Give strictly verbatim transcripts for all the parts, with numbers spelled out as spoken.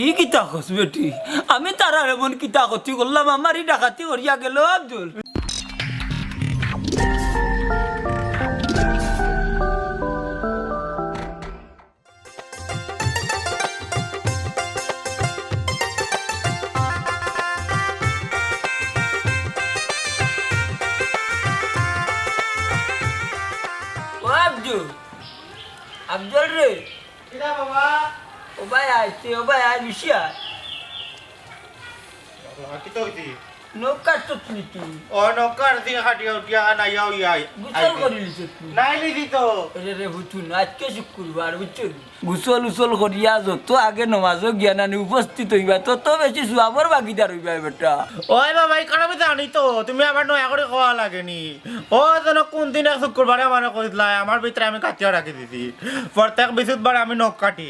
ই কিতা কস বেটি? আমি তারার এমন কিতা ক্ষতি করলাম, আমারই ডাকাতি করিয়া গেল আব্দুল। ও আব্দুল, আব্দুল রে। কিরা বাবা? ও ভাই আইছে, ও ভাই আয়, বেশি আয়। বাবা, কিতা অইছে? নৌকার চটনি তুই। ও, নৌকার দিকে খাটিয়া উঠিয়া আন, আইয়া, ওই আই। গোসল করিলিছস তুই? নাইলিছি তো। এরে রে হুতুন, আজকে শুক্রবার, বুঝছো নি? গোসল উসল করিয়া যত আগে নমাজো গিয়া নানি উপস্থিত অইবা, তত বেশি সওয়াবর ভাগিদার অইবা বেটা। ওই বাবা, এই কারণে আমি জানি তো, তুমি আবার নয়া করি কওয়া লাগেনি। ও যেন কোন দিন এক শুক্রবারে আমারে কইছলায়, আমার ভিতরে আমি কাটিয়া রাখি দিছি। প্রত্যেক বিশুদ্ধবারে আমি নখ কাটি।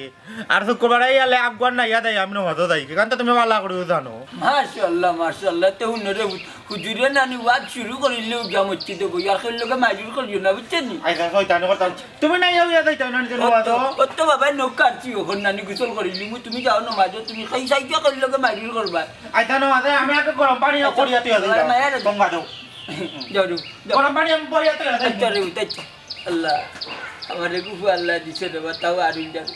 আর শুক্রবারে ইয়ালে আগুয়ার নাইয়া দেয়, আমি নমাজো যাই। কিখান তো তুমি ভালা করিও জানো। মাশাআল্লাহ, মাশাআল্লাহ। তে হুনো রে, হুজুরে নানি ওয়াজ শুরু করিলেউ গিয়া মসজিদো বই, আর কেউর লগে মাইরুর করিও না, বুঝছো নি? আইচ্ছা, শয়তানি করতাম। তুমি নাইয়া যাইতায় না নিজে নমাজো। অত বাবায় নখ কাটছি, অখন নানি গোসল করিলিমু, তুমি যাও নমাজো, তুমি খাই সাইকে কেউর লগে মাইরুর করবা। আইচ্ছা, নমাজে আমি আগে গরম পানি করিয়া তুই যাই। মায়া রে। গঙ্গা যাও। যাও রে, যাও। গরম পানি আমি করিয়া তুই যাই। আইচ্ছা রে, আইচ্ছা। আল্লাহ, আমারে গুফু আল্লাহ দিছে রে বা, তাও আর হইল যাবে।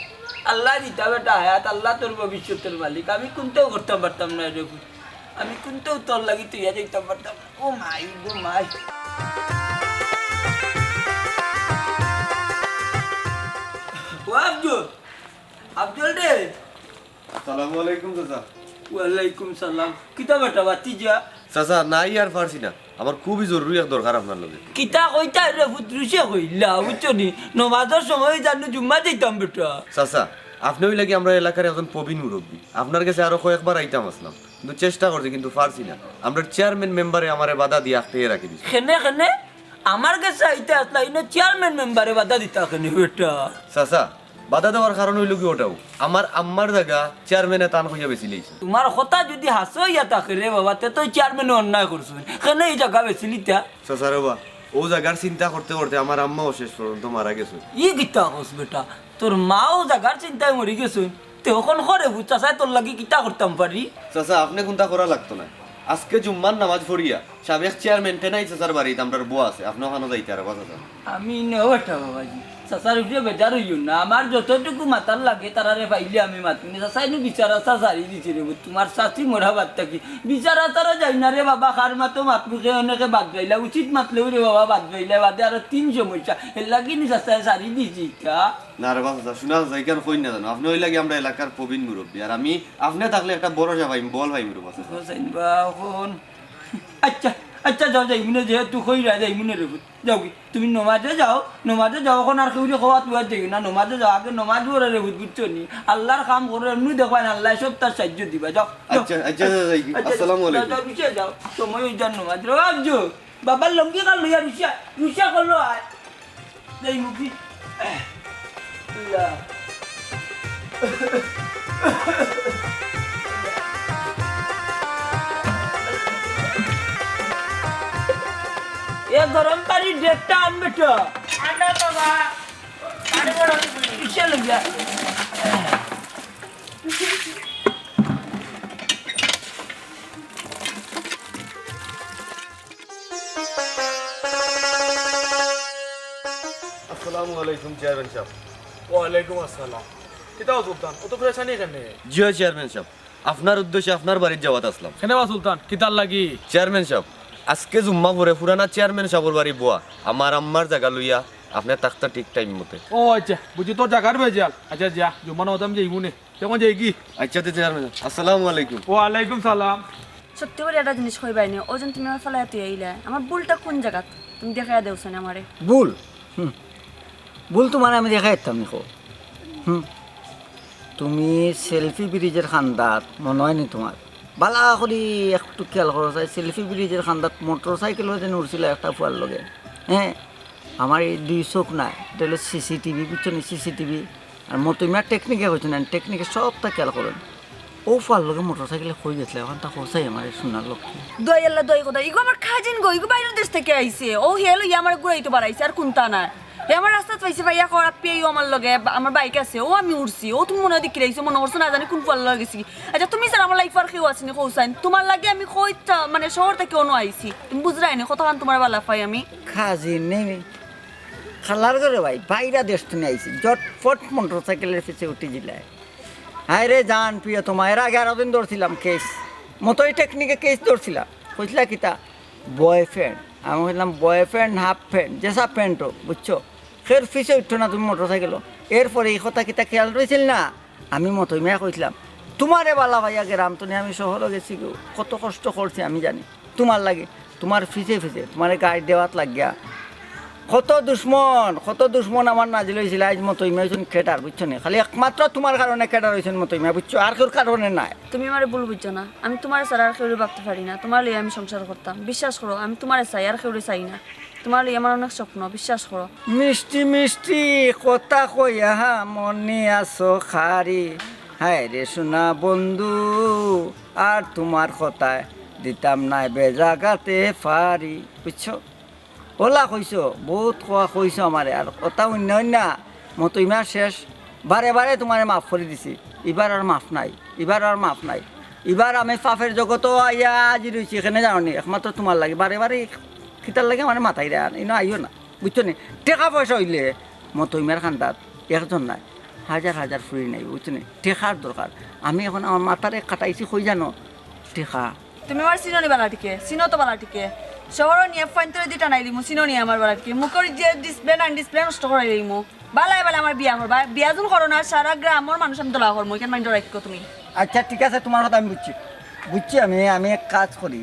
আল্লাহ দিতা বেটা হায়াত, আল্লাহ তোর ভবিষ্যতের মালিক। আমি কুন্তাও করতাম পারতাম না রে পুত, আমি কুন্তাও তোর লাগি তৈয়া যাইতাম পারতাম না। ও মাই গো মাই। ও আব্দুল, আব্দুল রে। আসসালামু আলাইকুম চাচা। ওয়ালাইকুম সালাম। কিতা বেটা ভাতিজা? চাচা, নাই আর পারছি না, আমার খুবই জরুরি এক দরকার আপনার লগে। কিতা কইতায় রে পুত, রুশে কইলা, বুঝছো নি? নমাজর সময় জানো জুম্মা দিতাম বেটা। চাচা, আপনে অইলা গি আমরার এলাকার একজন প্রবীণ মুরব্বি, আপনার গেছে আরো কয়েকবার আইতাম আছলাম, কিন্তু চেষ্টা করছি, কিন্তু পারছি না। আমরার চেয়ারম্যান মেম্বারে আমারে বাধা দিয়া আটকাইয়া রাখি দিছে। কেনে, কেনে? আমার গেছে আইতে আছলা, ইনো চেয়ারম্যান মেম্বারে বাধা দিতা কেনে বেটা? চাচা, বাধা দেওয়ার কারণ অইলো গি ওটাউ, আমার আম্মার জাগা চেয়ারম্যানে তান কইয়া বেচিলাইছে। তুমার কথা যুদি হাছা অইয়া থাকে রে বাবা, তে তো চেয়ারম্যানে অন্যায় করছইন। কেনে ই জাগা বেচিলিতা? চাচা রে বা, অউ জাগার চিন্তা করতে করতে আমার আম্মাও শেষ পর্যন্ত মারা গেছইন। ই কিতা কস বেটা? তোর মাও জাগার চিন্তায় মরি গেছইন। তে অখন খরে পুত, চাচায় তোর লাগি কিতা করতাম পারি? চাচা, আপনে কুন্তা করা লাগতো নায়। আজকে জুম্মার নামাজ পড়িয়া সাবেক চেয়ারম্যান টেনাই চাচার বাড়িত আমরার বওয়া আছে, আপনে অখানো যাইতা পারবা চাচা। আমি ইনো বেটা বাবাজি, চাচার উপরে বেজার অইও না। আমার যতটুকু মাতার লাগে তারারে পাইলে আমি মাতি নি। চাচায় নু বিচার আচার ছাড়ি দিছে রে পুত, তুমার চাচি মরা বাদ থাকি। বিচার আচারো যাই না রে বাবা, কার মাতো মাতমু, কে অনেকে বাদ পাইলা, উচিত মাতলেউ রে বাবা বাদ পাইলা, বাদে আরো তিন সমস্যা। এরলাগি নি চাচায় ছাড়ি দিছে ইটা। না রে বা চাচা, হুনা চাচা, ইখান কইন না জানো। আপনে অইলা গি আমরার এলাকার প্রবীণ মুরব্বি, আর আমি আপনে থাকলে একটা ভরসা পাইমু, বল পাইমু রে বা চাচা। ও সাইন বা, অখন। আইচ্ছা, আইচ্ছা, যাও, যাইমুনে, যেহেতু কইরায়, যাইমুনে রে পুত। যাওগি, তুমি নমাজো যাও, নমাজো যাও, অখন আর কেউরে কওয়াত লওয়াত যাইও না, নমাজো যাও, আগে নমাজ পড়ো রে পুত, বুঝছো নি? আল্লার কাম করো, এমনেউ দেখবায় না, আল্লায় সব তার সাহায্য দিবা, যাও, যাও। আইচ্ছা, আইচ্ছা, যাও, যাও, যাও। আইচ্ছা, আসসালামু যাও, আলাইকুম। যাও, পিছে যাও, সময় অই যার নমাজ। রে আব্জু, বাবার লুঙ্গি কান লইয়া রুশিয়া, রুশিয়া করলো আয়। যাইমুগি। আল্লাহ। এ গরম পানির ডেকটা আন বেটা। আনো বাবা। পানি বড় অইবো। কিসে লইয়া? আসসালামু আলাইকুম চেয়ারম্যান সাব। ওয়ালাইকুম আসসালাম। কিতা ও সুলতান, অত পেরেশানি কেনে? জি অয় চেয়ারম্যান সাব, আপনার উদ্দেশ্যে আপনার বাড়িত যাওয়াত আছলাম। কেনে বা সুলতান, কিতার লাগি? চেয়ারম্যান সাব, আজকে জুম্মা পড়ে পুরানা চেয়ারম্যান সাবর বাড়ি বওয়া, আমার আম্মার জাগা লইয়া আপনে থাকতা ঠিক টাইম মতে। ও আইচ্ছা, বুঝি তোর জাগার ভেজাল। আইচ্ছা যা, জুম্মা নামাজ আমি যাইমুনে। তে অখন যাইগি? আইচ্ছা তে চেয়ারম্যান সাব, আসসালামু আলাইকুম। ওয়ালাইকুম সালাম। সত্যি করি একটা জিনিস কইবায়নি, অউ যেন তুমি আমারে ফালাইয়া থুইয়া আইলায়, আমার ভুলটা কুন জাগাত? তুমি দেখাইয়া দেওছাইন আমারে। ভুল? হুম। ভুল তুমারে আমি দেখাই দিতাম নি কও। হুম। তুমি সেলফি ব্রিজর কান্দাত মনো অয়নি তুমার? ভালা করি একটু খিয়াল করো চাই, সেলফি ব্রিজর কান্দাত মোটরসাইকেলো যেন উঠছিলা একটা ফুয়ার লগে। হ্যাঁ, আমার ই দুই চউখ নাই, ইটা অইলো সিসিটিভি, বুঝছো নি? সিসিটিভি। আর মতই মিয়া টেকনিকে কইছো না, টেকনিকে সবটা খিয়াল করইন। অউ ফুয়ার লগে মোটরসাইকেলে কই গেছলা, অখানতা কও চাই আমারে সোনার লক্ষ্মী। দোয়াই আল্লাহ, দোয়াই খোদা, ইগু আমার কাজিন গো, ইগু বাইরের দেশ থাকি আইছে। অউ হে লইয়া আমারে ঘুরাইতো বারাইছে, আর কুন্তা নায়। হে আমার রাস্তাত পাইছে, পাইয়া কর, "আপি, আইও আমার লগে, বা-, আমার বাইক আছে, অউ আমি উঠছি।" অউ তুমি মনে অয় দেখিরাইছো, মনে করছো না জানি কুন ফুয়ার লগে গেছি। আচ্ছা, তুমি ছাড়া আমার লাইফো আর কেউ আছে নি কও চাইন? তুমার লাগি আমি কইতা, মানে, শহর থাকি অনো আইছি। তুমি বুঝরায় নি কতখান তুমার বালা পাই আমি। কাজিন নি নি। খালার ঘরো ভাই, বাইরা দেশ থনে আইছি। ঝটফট মোটরসাইকেলর পিছে উঠি দিলায়। হায়রে জান প্রিয়তমা, এর আগে আরো দিন ধরছিলাম কেস। মতই টেকনিকে কেস ধরছিলাম। কইছিলা কিতা? বয়ফ্রেন্ড। আমি কইলাম, "বয়ফ্রেন্ড, হাফ প্যান্ট, যেসা প্যান্ট অউক, বুঝছো? কেউর পিছে উঠতো না তুমি মোটরসাইকেলো।" এরপরে ই কথা কিতা খেয়াল রইছিল না? আমি মতই মিয়ায় কইছিলাম, "তুমারে বালা পাইয়া গেরাম থনে আমি শহরো গেছি গো, কত কষ্ট করছি আমি জানি। তুমার লাগি, তুমার পিছে পিছে, তুমারে গাইড দেওয়াত লাগিয়া। কত দুশমন, কত দুশমন আমার নাজিল অইছিল, আইজ মতই মিয়া অইছইন ক্যাডার, বুঝছো নি? খালি একমাত্র তুমার কারণে ক্যাডার অইছইন মতই মিয়া, বুঝছো? আর কেউর কারণে নায়।" তুমি আমারে ভুল বুঝছো না, আমি তুমারে ছাড়া আর কেউরে ভাবতে পারি না, তুমার লইয়া আমি সংসার করতাম। বিশ্বাস করো, আমি তুমারে চাই, আর কেউরে চাই না। তুমার লইয়া আমার অনেক স্বপ্ন, বিশ্বাস করো। মিষ্টি মিষ্টি কথা কইয়া মনে আছো খারি, হায় রে সোনা বন্ধু, আর তুমার কথায় দিতাম নায় বেজাগাতে ফাড়ি, বুঝছো? অলা কইছো, বউত কওয়া কইছো আমারে, আর কথা অইন্য অইন্য মতই মিয়া শেষ। বারে বারে তুমারে মাফ করি দিছি, ইবার আর মাফ নাই, ইবার আর মাফ নাই। ইবার আমি পাপের জগতো আইয়া হাজির অইছি, কেনে জানো নি? একমাত্র তুমার লাগি। বারে বারে কিতার লাগি আমারে মাতাইরায়, ইনো আইও না, বুঝছো নি? টেকা পয়সা অইলে মতই মিয়ার খান্দাত একজন নায়, হাজার হাজার ফুরি নাই, বুঝছো নি? টেকার দরকার। আমি এখন আমার মাথারে খাটাইছি কই জানো? টেকা। তুমি আমারে চিনো নি বালা টিকে, চিনো তো বালা টিকে। শহরো নিয়া ফুয়াইন্তরে দি টানাইলিমু, চিনো নি আমার বালা টিকে। মুখর যে discipline, undiscipline নষ্ট করাইলিমু। বালায় বালায় আমার বিয়া করবা, বিয়া যুদি করো না, সারা গ্রামর মানুষ আমি দলা করমু, ইখান মাইন্ডো রাখিও তুমি। আচ্ছা, ঠিক আছে, তুমার কথা আমি বুঝছি, বুঝছি আমি। আমি এক কাজ করি,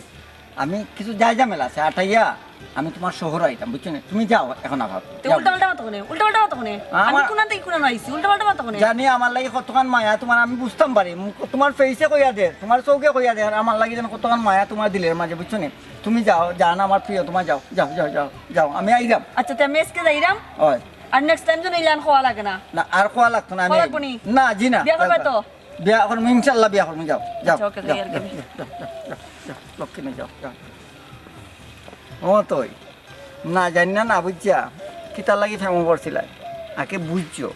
আমি কিছু যাই ঝামেলা আছে, আটাইয়া আমি তুমার শহরো আইতাম, বুঝছো নি? তুমি যাও এখন আবার, তে যাও। উল্টা পাল্টা মাতো কেনে? উল্টা পাল্টা মাতো কেনে? আমি আমার কুনান থাকি কুনানো আইছি, উল্টা পাল্টা মাতো কেনে? জানি আমার লাগি কতখান মায়া তুমার, আমি বুঝতাম পারি। মুখ, তুমার ফেইসে কইয়া দে, তুমার চউখে কইয়া দে, আর আমার লাগি যেন কতখান মায়া তুমার দিলের মাঝে, বুঝছো নি? তুমি যাও, জান আমার প্রিয়তমা, যাও, যাও, যাও, যাও, যাও, আমি আইরাম। আচ্ছা, তে আমি আইজকে যাইরাম। অয়। আর next time যেন ইলান কওয়া লাগে না। না, আর কওয়া লাগতো না, আমি কওয়া লাগবো নি? না, জি না, বিয়া করবে যাও, তো? বিয়া করমু, ইনশাআল্লাহ বিয়া করমু, যাও, যাও, আচ্ছা, ওকে, যাও, যাই আর কি। যাও, যাও, যাও, যাও, যাও, লক্ষ্মী মেয়ে, যাও, যাও। ও তুই, না জানি না, না বুঝছা, কিতার লাগি প্রেমো পড়ছিলায়। আগে বুঝছো,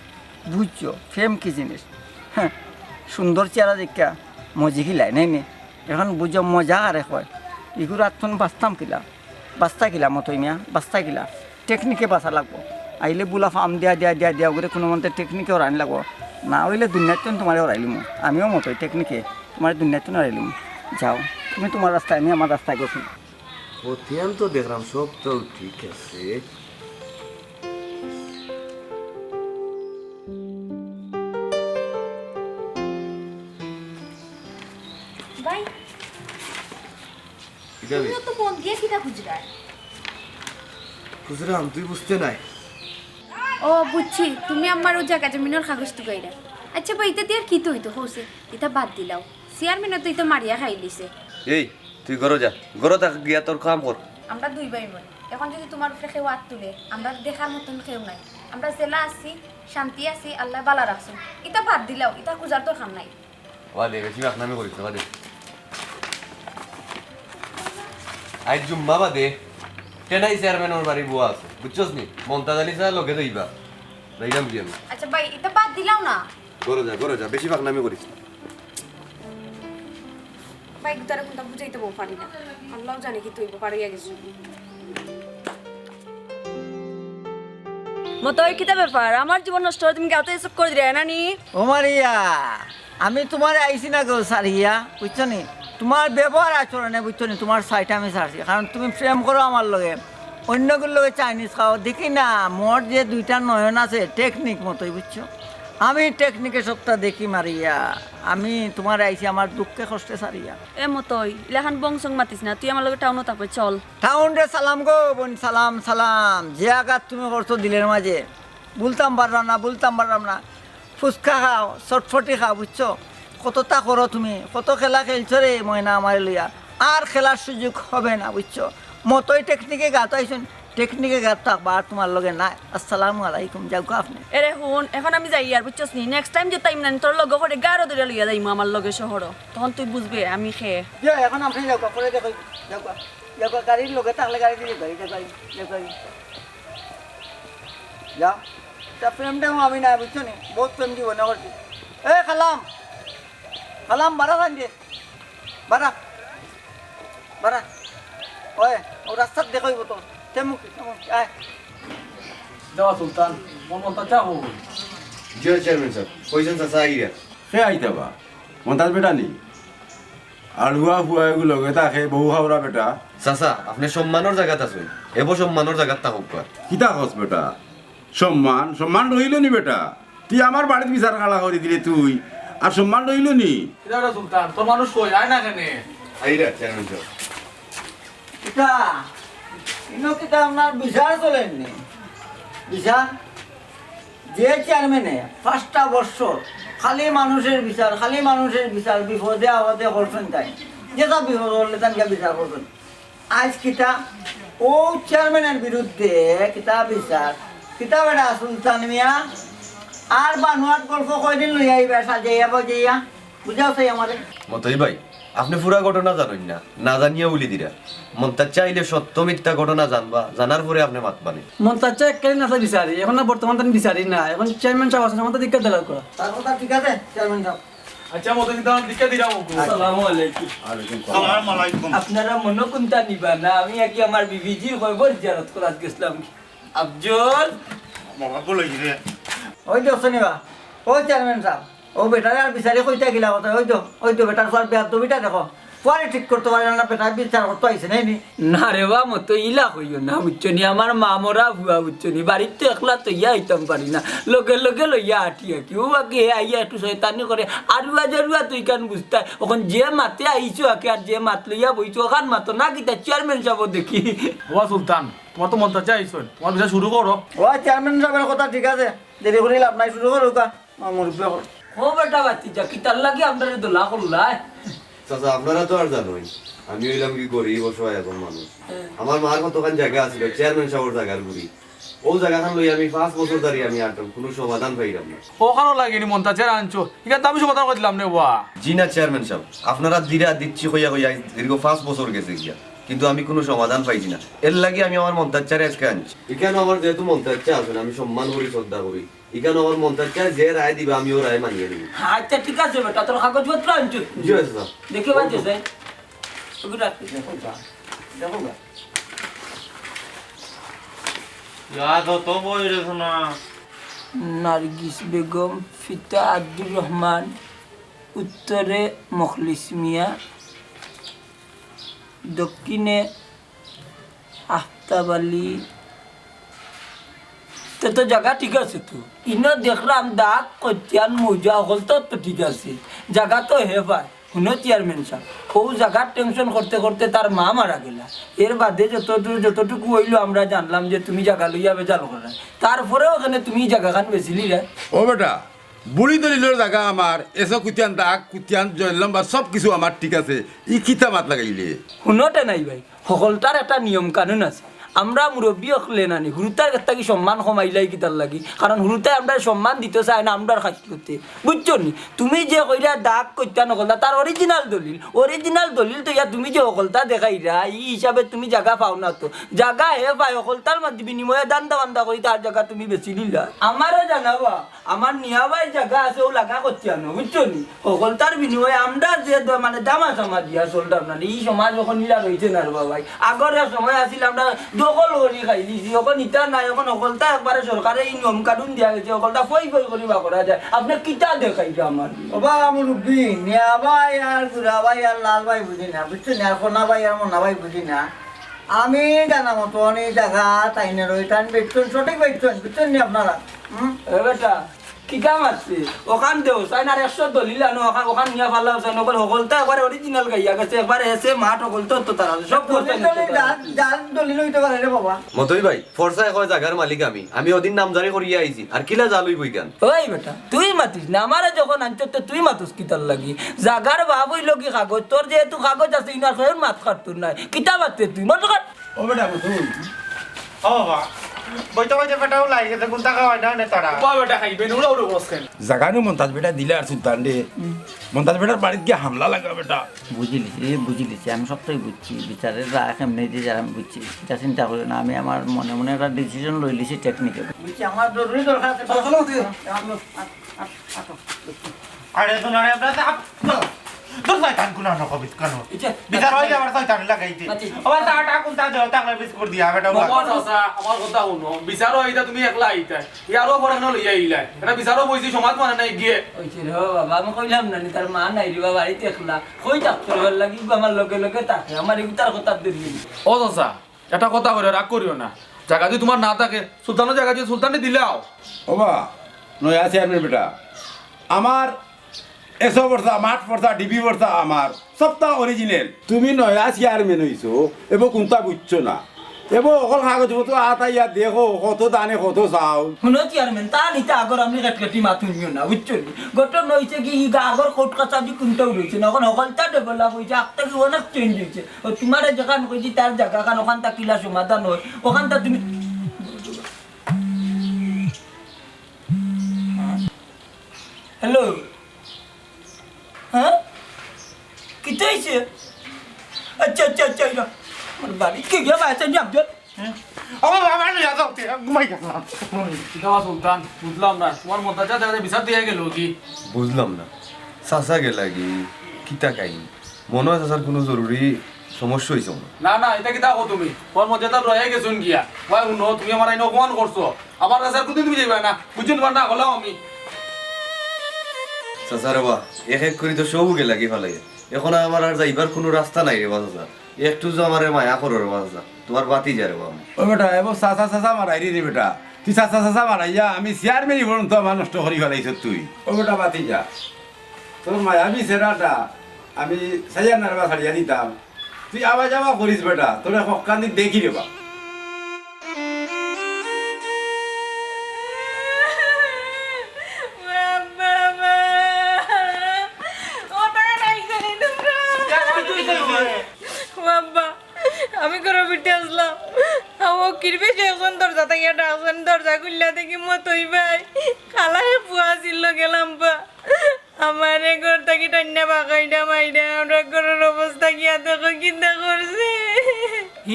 বুঝছো, প্রেম কি জিনিস। হ্যাঁ, সুন্দর চেহারা দেখিয়া মজি খিলায়, নাই নি? এখন বুঝছো মজা কারে কয়। ইগুর আত্মন বাঁচতাম কিলা, বাঁচতা কিলা মতই মিয়া, বাঁচতা কিলা। টেকনিকে বাঁচা লাগবো। আইলে বুলা ফাম দিয়া, দিয়া, দিয়া, দিয়া, ওগুরে কুনুমন্তে টেকনিকে ওরানি লাগবো। না অইলে দুনিয়াত তুমারে ওরাইলিমু। আমিও মতই টেকনিকে তুমারে দুনিয়াত ওরাইলিমু। যাও, তুমি তুমার রাস্তায়, আমি আমার রাস্তায় গেছি। অতিয়ান তো দেখলাম সব তো ঠিক আছে। ভাই, কিতা বে? তুমি অত মন দিয়া কিতা খুজরায়? খুজরাম, তুই বুঝতে নাই। ও, বুঝছি, তুমি আমার অউ জাগা জমিনর কাগজ টুকাইরা। আচ্ছা ভাই, ইতা দি আর কিতা অইতো কওছে? ইতা বাদ দিলাও। চেয়ারম্যানে তো ইতা মারিয়া খাইলিছে। এই, তুই ঘরো যা, ঘরো থাক, গিয়া তোর কাম কর। আমরা দুই ভাই বোন, এখন যুদি তুমার উপরে কেউ আত তুলে, আমরার দেখার মতন কেউ নাই। আমরা যেলা আছি, শান্তি আছি, আল্লায় বালা রাখছইন। ইতা বাদ দিলাও, ইতা খুজার দরকার নাই। বাদে, বেশি ফাকনামি করিস না, বাদে। আইজ জুম্মা বাদে, টেনাই চেয়ারম্যানর বাড়ি বওয়া আছে, বুঝছস নি? মন্তাজ আলী স্যার লগে যাইবা। যাইলাম কি আমি? আচ্ছা ভাই, ইতা বাদ দিলাও না। ঘরো যা, ঘরো যা, বেশি ফাকনামি করিস না। ভাই, ইতারে কুনতা বুঝাইতাম পারি না। আল্লাও জানে কিতা অইবো, পার অইয়া গেছি। মতই, কিতা ব্যাপার? আমার জীবন নষ্ট অইলে তুমি গাতো এসব করি দিরায় না নি? ও মারিয়া, আমি তুমারে আইছি না গো ছাড়িয়া, বুঝছো নি? তুমার ব্যবহার আচরণে, বুঝছো নি, তুমার side আমি ছাড়ছি। কারণ তুমি প্রেম করো আমার লগে, অইন্যগুর লগে চাইনিজ খাও, দেখি না, মোর যে দুইটা নয়ন আছে, টেকনিক মতই, বুঝছো? আমি টেকনিকে সবটা দেখি মারিয়া, আমি তুমারে আইছি আমার দুঃখে কষ্টে ছাড়িয়া। এ মতই, ইলাখান বংশং মাতিস না, তুই আমার লগে টাউনো থাকবে, চল। টাউনরে সালাম গো বইন, সালাম, সালাম। যে আঘাত তুমি করছো দিলের মাঝে, ভুলতাম পাররাম না, ভুলতাম পাররাম না। ফুচকা খাও, চটফটি খাও, বুঝছো? কততা করো তুমি, কত খেলা খেলছো রে ময়না আমারে লইয়া। আর খেলার সুযোগ হবে না, বুঝছো? মতই টেকনিকে গাত আইছইন, টেকনিকে গাত থাকবা, আর তুমার লগে নাই। আসসালামু আলাইকুম, যাউক্কা আপনে। এরে হুন, এখন আমি যাইয়ার, বুঝছস নি? Next time যে টাইম নানি তোর লগে করে গারো ধরিয়া লইয়া যাইমু আমার লগে শহরো, তখন তুই বুঝবে আমি খে। যাও, এখন আপনে যাউক্কা, পরে দেখো, যাউক্কা, যাউক্কা, গাড়ির লগে থাকলে গাড়ি দিয়ে গাড়ি, গাড়ি, গাড়ি। যা, তা প্রেম টেম আমি না, বুঝছো নি? বহুত প্রেম জীবনে করছি। এ কালাম, কালাম, বাড়া খান দে, বাড়া, বাড়া। ওই, ও রাস্তাত দেখা অইবো তো। তেমুকি, তেমুকি, আয়। দেওয়া সুলতান, মন মনটা চা হবো। জি চেয়ারম্যান সাহেব, কইছেন চাচা আইরা। কে আইতা বা? মন্তাজ বেটা নি? আড়ুয়া ফুয়া এগু লগে থাকে, বউ হাওরা বেটা। চাচা, আপনে সম্মানর জাগাত আছইন, এবো সম্মানর জাগাত থাকউক্কা। কিতা কস বেটা? সম্মান? সম্মান রইলো নি বেটা? তুই আমার বাড়িত বিচার খাড়া করি দিলে তুই, আর সম্মান রইলো নি? কিতা রে সুলতান, তোর মানুষ কই? আয় না কেনে? আইরা, চেয়ারম্যান সাহেব। কিতা? ইনো কিতা আপনার বিচার চলের নি? বিচার? যে চেয়ারম্যানে পাঁচটা বৎসর খালি মানুষের বিচার, খালি মানুষের বিচার, বিপদে আপদে করছইন তাইন, যেতা বিপদ অইলে তানকে বিচার করছইন। আইজ কিতা? অউ চেয়ারম্যানের বিরুদ্ধে কিতা বিচার? কিতা বেটা সুলতান মিয়া? আর বানোয়াট গল্প কয়দিন লইয়া আইবা সাজাইয়া বাজাইয়া? বুঝাও চাই আমারে। মতই ভাই, আপনে পুরা ঘটনা জানইন না, না জানিয়া উলি দিরা। মন্তাজ চাইলে সত্য মিথ্যা ঘটনা জানবা, জানার পরে আপনে মাতবা নে। মন্তাজ চা এককালীন আছে বিচারি, এখন না বর্তমান তান বিচারি না, এখন চেয়ারম্যান সাব আছইন, আমার তো দিকটা দেলাল করা। তার কথা ঠিক আছে, চেয়ারম্যান সাব। আচ্ছা, মতো কিন্তু আমার দিকে দিলাম ওকে। আসসালামু আলাইকুম। ওয়ালাইকুম সালাম। আসসালামু আলাইকুম। আপনারা মনো কুনটা নিবা না, আমি আগে আমার বিবিজির কবর জিয়ারত করাত গেছিলাম। আফজল। বাবা, বলে কি রে? ওই যে হোসেনি বা, ওই চেয়ারম্যান সাব, ও বেটারে আর বিচারি কইতা গিলা কথা, ওই তো, ওই তো বেটার ফুয়ার বেয়াদবিটা দেখো। ফুয়ারে ঠিক করতো পারে না, বেটার বিচার করতো আইছে নাই নি? না রে বা, মতো ইলা কইও না, বুঝছো নি? আমার মা মরা ফুয়া, বুঝছো নি? বাড়িত তো একলা থইয়া আইতাম পারি না, লগে লগে লইয়া আটি আটি। ও আগে আইয়া একটু শয়তানি করে, আরুয়া জারুয়া তুই কান বুঝতায়। অখন যে মাতে আইছো আগে আর যে মাত লইয়া বইছো, অখান মাতো না কিতা চেয়ারম্যান সাবও দেখি। ও সুলতান, তুমার তো মন্তাজ চা আইছইন, তুমার বিচার শুরু করো। ও চেয়ারম্যান সাবর কথা ঠিক আছে, দেরি করি লাভ নাই, শুরু করউক্কা। আমার মুরব্বি অকল। ও বেটা ভাতিজা, কিতার লাগি আমরারে দলা করলায়? চাচা, আপনারা তো আর জানইন, আমি অইলাম কি গরিব অসহায় একজন মানুষ। হ্যাঁ। আমার মার কতখান জাগা আছিল, চেয়ারম্যান সাবর জাগার গুড়ি। অউ জাগাখান লইয়া আমি পাঁচ বছর ধরি আমি আটরাম, কুনু সমাধান পাইরাম না। অখানর লাগি নি মন্তাজ চারে আনছো, ইখান তো আমি সমাধান করি দিলাম নে বা। জি না চেয়ারম্যান সাব, আপনারা দিরা দিচ্ছি কইয়া কইয়া দীর্ঘ পাঁচ বছর গেছে গিয়া, কিন্তু আমি কুনু সমাধান পাইছি না, এরলাগি আমি আমার মন্তাজ চারে আইজকে আনছি। ইখানো আমার যেহেতু মন্তাজ চা আছইন, আমি সম্মান করি, শ্রদ্ধা করি, ইখানো আমার মন্তাজ চায় যে রায় দিবা, আমি অউ রায় মানিয়া নিমু। আচ্ছা, ঠিক আছে বেটা, তোর কাগজপত্র আনছো? জি, আছে, স্যার। দেখি ভাই, দেখো। দেখো, স্যার। ওগুলো রাখি। দেখো, স্যার। দেখো, স্যার। ইয়া, তো, তো বই রে সোনা। নার্গিস বেগম, পিতা আব্দুর রহমান, উত্তরে মখলিস মিয়া, দক্ষিণে আফতাব আলী। তে তো জাগা ঠিক আছে তো। ইনো দেখরাম দাগ, কইতিয়ান, মৌজা, হকলতা তো ঠিক আছে। জাগা তো হে পায়। হুনো চেয়ারম্যান সাব, অউ জাগার tension করতে করতে তার মা মারা গেলা। এর বাদে যতদূর, যতটুকু অইলো আমরা জানলাম যে তুমি জাগা লইয়া বেজাল কররায়। তারপরেও কেনে তুমি জাগাখান বেচিলিরায়? ও বেটা, বুড়ি দলিলর জাগা আমার, এসো কুতিয়ান দাগ, কুতিয়ান জয়ের লম্বা, সব কিছু আমার ঠিক আছে। ই কিতা মাত লাগাইলে? হুনো টেনাই ভাই, হকলতার একটা নিয়ম কানুন আছে। আমরা মুরব্বি অকলে নানি, হুরুতার গেছ থাকি সম্মান কমাইলাই কিতার লাগি? কারণ হুরুতায় আমরারে সম্মান দিতো চায় না আমরার খাছলতে। বুঝছো নি? তুমি যে কইরায় দাগ কইতা নকলতা, তার original দলিল, original দলিল তো ইয়া তুমি যে হকলতা দেখাইরায়, ই হিসাবে তুমি জাগা পাও না তো। জাগা হে পায়, হকলতার মাঝে বিনিময়ে দান্দা বান্দা করি তার জাগা তুমি বেচিলিলায়। আমারে জানাবা, আমার নিয়াবায় জাগা আছে, অউ লাগা করতে আনো, বুঝছো নি? হকলতার বিনিময়ে আমরা যে দ-, মানে দামা চামা দিয়া চলতাম না, ই সমাজ অখন ইলা রইছে না রে বাবাই। আগর এক সময় আছিল আমরা দখল করি খাইলিছি, অখন ইতা নাই, অখন হকলতা একবারে সরকারে ই নিয়ম কানুন দিয়া গেছে, হকলতা ফই ফই করি বার করা যায়। আপনে কিতা দেখাইবা আমারে? ওবা মুরব্বি, নিয়াবায় আর গুড়াবায় আর লালবায় বুঝি না, বুঝছো নি? আর কোনাবায় আর মোনাবায় বুঝি না। আমি জানা মতন ই জাগা তাইন রইছইন, বেচছইন, সঠিক বেচছইন, বুঝছইন নি আপনারা? হুম? এ বেটা, কিতা মাতছে? অখান দেও, চাইন আর একশো দলিল আনো, অখান, অখান নিয়া ফালাও, চাইন অকল হকলতা একবারে original গাইয়া গেছে, একবারে এসে মাঠ হকলতা তো তারা, সব করছে দলিল, দলিল, যার, যার দলিল অইতে পারে রে বাবা। মতই ভাই, ফরসায় কয় জাগার মালিক আমি, আমি অদিন নামজারি করিয়া আইছি, আর কিলা জাল অইবো ইখান? ওই বেটা, তুই মাতিস না, আমারে যখন আনছস তো তুই মাতস কিতার লাগি? জাগার বাপ অইলো কি কাগজ, তোর যেহেতু কাগজ আছে, ইনার কেউর মাত কাটতো নাই, কিতা মাতরে তুই? মত কর। ও বেটা, তুই ও বাবা। বইতে বইতে পেটাও লাগি গেছে, কুন্তা খাওয়াই না নে তারা। বা বেটা খাইবে না, উড়া উড়ো বস কেন? জাগানো মন্তাজ বেটা দিলে আর সুলতান রে। মন্তাজ বেটার বাড়িত গিয়া হামলা লাগা বেটা। বুঝিলিছি রে, বুঝিলিছি, আমি সবটাই বুঝছি। বিচারের রায় কেমনে যে যার আমি বুঝছি, ইটা চিন্তা করিও না। আমি আমার মনে মনে একটা ডিসিশন লইলিছি টেকনিক্যাল। বুঝছি, আমার জরুরি দরকার আছে। চলো, চলো, তুই। আরে শোনো রে, আমরা তো আপ-, তোর শয়তান কোন না কবিস কেন? ইচ্ছা। বিচার হয়ে যাবার শয়তান লাগাইতে। আচ্ছা। আবার তা আটা কোনটা দেও, তাহলে বিস্কুট দিয়া, বেটা, বাবা, বাবা। চাচা, আমার কথা শুনো। বিচারও এইটা তুমি একলা আইতায়। ইয়ারও পরে কেন লইয়া আইলায়? এটা বিচারও বইছি, সমাজ মানে নাই গিয়ে। ওই যে রে বাবা, আমি কইলাম না নি, তার মা নাই রে বাবা, বাড়িতে একলা। কই থাকতো রে, ভালো লাগি, আমার লগে লগে থাকে। আমার এই তার কথা দিলি। ও চাচা, এটা কথা কইরা রাগ করিও না। জাগা যদি তোমার না থাকে, সুলতানর জাগা যদি সুলতানে দিলাও। ওবা, নয়া চেয়ারম্যান বেটা, আমার এসো বর্ষা, মাঠ বর্ষা, ডিবি বর্ষা আমার, সবটা অরিজিনাল। তুমি নয়া চেয়ারম্যান হইছো, এবার কোনটা বুঝছো না? এবার অকল কাগজপত্র আতাইয়া দেখো, কত দানে কত চাও। শুনো চেয়ারম্যান, তা নিতে আগর আপনি কাটকাটি মাত শুনিও না, বুঝছো নি? ঘটনা হইছে কি, ই আগর কোর্ট কাছারি কোনটাও রইছে না, এখন হকলতা ডেভেলপ হইছে, আগ থাকি অনেক চেঞ্জ হইছে। ও তোমারে যেখান কইছি তার জাগাখান ওখানটা কিলা সমাধান হয়, ওখানটা তুমি হ্যালো। হ্যাঁ? কিতা হইছে? আচ্ছা, আচ্ছা, আচ্ছা, আচ্ছা। আমার বাড়ি কে গিয়া বাঁচা নি আব্দুল? ও বাবা, লইয়া যাও, তে ঘুমাই গেলাম। কিতা বা সুলতান, বুঝলাম না। তোমার মন্তাজা দাদা বিচার দিয়া গেল কি? বুঝলাম না। চাচা গেলা কি? কিতা কাহিনী? মনে হয় চাচার কোনো জরুরি সমস্যা হইছে মনে হয়। না, না, এটা কিতা কও তুমি? তোমার মন্তাজা রয়ে গেছুন গিয়া। ভাই, হুনো, তুমি আমার আইন অপমান করছো। আমার কাছে আর কোনদিন তুমি যাইবা না। বুঝছো, তোমার না হলাম আমি। চাচা রে বা, এক এক করি তো সবউ গেলা কি ফালাইয়া। এখন আমার আর যাইবার কোনো রাস্তা নাই রে বা চাচা। একটু যে আমারে মায়া করো রে বা চাচা। তোমার ভাতিজা রে বা আমি। ও বেটা, এবার চাচা চাচা মারাইরে রে বেটা। তুই চাচা চাচা মারাইয়া আমি চেয়ারম্যানি পর্যন্ত আমার নষ্ট করি ফালাইছ তুই। ও বেটা ভাতিজা, তোর মায়াবী চেহারাটা আমি চাইয়া না রে বা ছাড়িয়া দিতাম। তুই আওয়া যাওয়া করিস বেটা, তোরে হক্কানি দেখি রে বা। বাবা, বাবা। ও তারা নাই জানি তোমরা। বাবা, আমি ঘরো ভিতরে আসলাম। ও কিরবে যে একজন দরজা তাকিয়া ডাকছেন, দরজা খুলিয়া দেখি মতই ভাই। কালা এক পুয়া আছিল লগে লাম্বা। আমারে ঘর থাকি টাইন্না বাগাইডা মাইরা, আমরা ঘরর অবস্থা কিতা দেখো, কিতা করছে।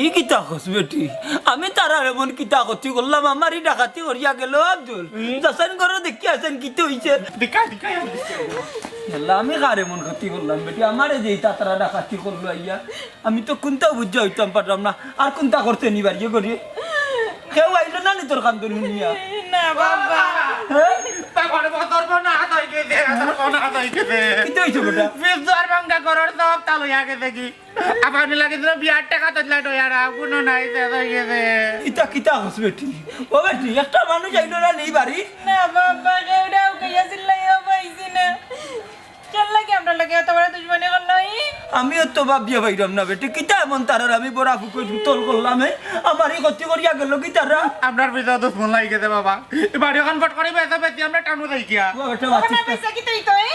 ই কিতা কস বেটি? আমি তারার এমন কিতা ক্ষতি করলাম? আমারই ডাকাতি করিয়া গেল আব্দুল। হুম। যাচাইন করো, দেখি আছেন কিতা হইছে। দেখাই, দেখাই, আমি দেখি। ইয়াল্লা, আমি কার এমন ক্ষতি করলাম বেটি? আমারে যে ইতা তারা ডাকাতি করলো আইয়া। আমি তো কুন্তাও বুঝিয়া হইতাম পারলাম না। আর কুন্তা করছে নি বাড়িয়ে করি? কেউ আইলো না নি তোর কান্দন শুনিয়া? না বাবা। হ্যাঁ? তা ঘরে বসে তোর বোন আহত হয়ে গেছে, তোর বোন আহত হয়ে গেছে। কিতা হইছে বেটা? ফ্রিজ দুয়ার ভাঙ্গা ঘরর সব তালা লইয়া গেছে কি? আবার নি লাগে দিল বিয়ার টাকা তো দিলা ডয়ারা, কোনো নাই, শেষ হয়ে গেছে। ইতা কিতা কস বেটি? ও বেটি, একটা মানুষ আইলো না নি বাড়ি? না বাবা, কেউরাও গিয়া চিল্লাইয়া পাইছি না। চল লাগে আমরা লাগে এত বড় দুশমনি করলো ই? আমিও তো ভাবিয়া পাইলাম না বেটি, কিতা এমন তারার আমি বড় ফুকুর তল করলাম, এ? আমার এই ক্ষতি করিয়া গেল কি তারা? আপনার পিছে দুশমন লাগি গেছে বাবা। এই বাড়ি এখন ফট করে বেচা বেচি আমরা টানো যাই গিয়া। ও বেটা, ওখানে বাঁচিস তো। বেচা কি তুই তো, এ?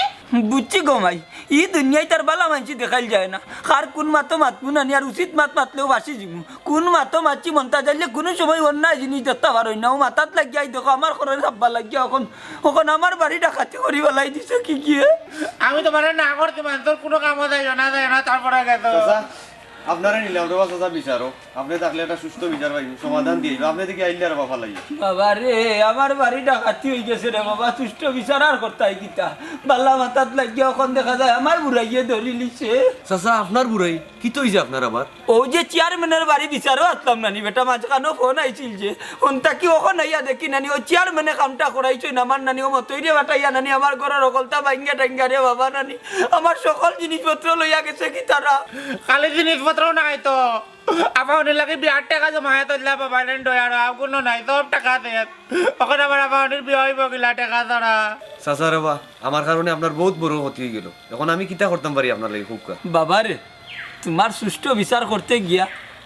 বুঝছি গো মাই, ই দুনিয়ায় তার বালা মানসি দেখাইল যায় না। কার কোন মাতো মাতমু নানি আর উচিত মাত মাতলেও বাসি যিমু। কোন মাতো মাতছি মন্তাজ আইলে কোনো সময় অন্যায় জিনিস দেখতা পারই না। ও মাথাত লাগিয়া আই দেখো, আমার খরচ হাব্বা লাগিয়া অখন, অখন আমার বাড়ি ডাকাতি করি ফালাই দিছে কি গিয়ে। আমি তোমারে না করছি, মানুষের কোনো কামো যাইও না, যাইও না, তারপরে গেছো। চাচা, আপনারে নিলাম রে বা চাচা বিচারো। আপনে থাকলে একটা সুষ্ঠু বিচার পাইবো, সমাধান দিয়া আইবো। আপনে দেখি আইলে আর বাফা লাগি। বাবা রে, আমার বাড়ি ডাকাতি হয়ে গেছে রে বাবা, সুষ্ঠু বিচার আর করতাই কিতা? বালা মাথাত লাগিয়া অখন দেখা যায় আমার বুড়াইয়ে ধরি লিছে। চাচা, আপনার বুড়াই? কিতা হইছে আপনার আবার? ও যে চেয়ারম্যানের বাড়ি বিচারো আছলাম নানি বেটা, মাঝখানো ফোন আইছিল যে, ফোন থাকি অখন আইয়া দেখি নানি, ও চেয়ারম্যানে কামটা করাইছইন আমার নানি, ও মতইরে বাটাইয়া নানি, আমার ঘরর হকলতা ভাঙ্গা টাঙ্গা রে বাবা নানি, আমার সকল জিনিসপত্র লইয়া গেছে কি তারা? খালি জিনিসপত্র নাই তো, আফা অনির লাগি বিয়ার টেকা জমাইয়া থইলা বাবা, এনে ডয়ার আর কুনু নাই, সব টেকা শেষ। অখন আবার আফা অনির বিয়া অইবো কিলা টেকা ছাড়া? চাচা রে বা, আমার কারণে আপনার বউত বড় ক্ষতি অইগেলো। অখন আমি কিতা করতাম পারি আপনার লাগি কউক্কা? বাবা রে, তুমার সুষ্ঠু বিচার করতে গিয়া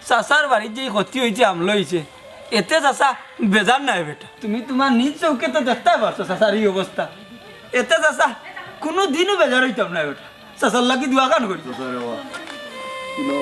চাচার বাড়িত যে ক্ষতি অইছে, হামলা অইছে, এতে চাচা বেজার নায় বেটা। তুমি তুমার নিজ চউখে তো দেখতায় পারছো চাচার ই অবস্থা। এতে চাচা কুনু দিনও বেজার অইতাম নায় বেটা। চাচার লাগি দোয়া খান করি। চাচা রে বা, কুনু